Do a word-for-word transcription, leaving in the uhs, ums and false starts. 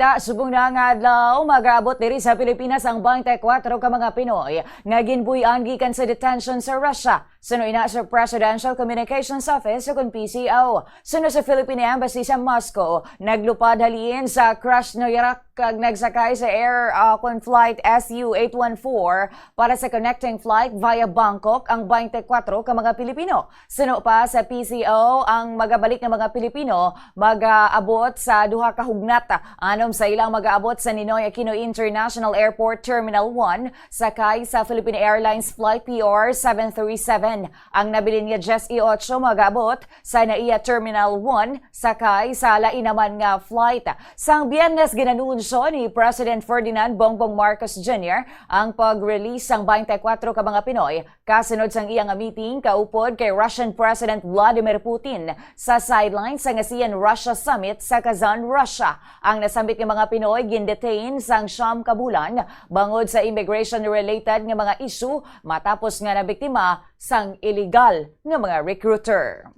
Ta subong na nga adlaw, mag-aabot diri sa Pilipinas ang twenty-four ka mga Pinoy nga ginbuy-an gikan sa detention sa Russia. Suno ina sa Presidential Communications Office o kon P C O. Suno sa Philippine Embassy sa Moscow, naglupad halin sa Krasnoyarsk kag nagsakay sa Air uh, kon Flight S U eight one four para sa connecting flight via Bangkok ang twenty-four ka mga Pilipino. Suno pa sa P C O, ang magabalik nga mga Pilipino mag-aabot sa duha ka hugnat. Anom sa ilang mag-aabot sa Ninoy Aquino International Airport Terminal one, sakay sa Philippine Airlines Flight P R seven three seven. Ang nabilin nga diyes y otso mag-aabot sa NAIA Terminal one, sakay sa lain naman nga flight. Sang Biyernes, ginanunsyo ni President Ferdinand Bongbong Marcos Junior ang pag-release sang twenty-four ka mga Pinoy kasunod sang iya nga meeting kaupod kay Russian President Vladimir Putin sa sideline sang ASEAN-Russia Summit sa Kazan, Russia. Ang nasambit nga mga Pinoy gin-detain sang siyam ka bulan bangod sa immigration-related nga mga issue matapos nga nabiktima sang illegal nga mga recruiter.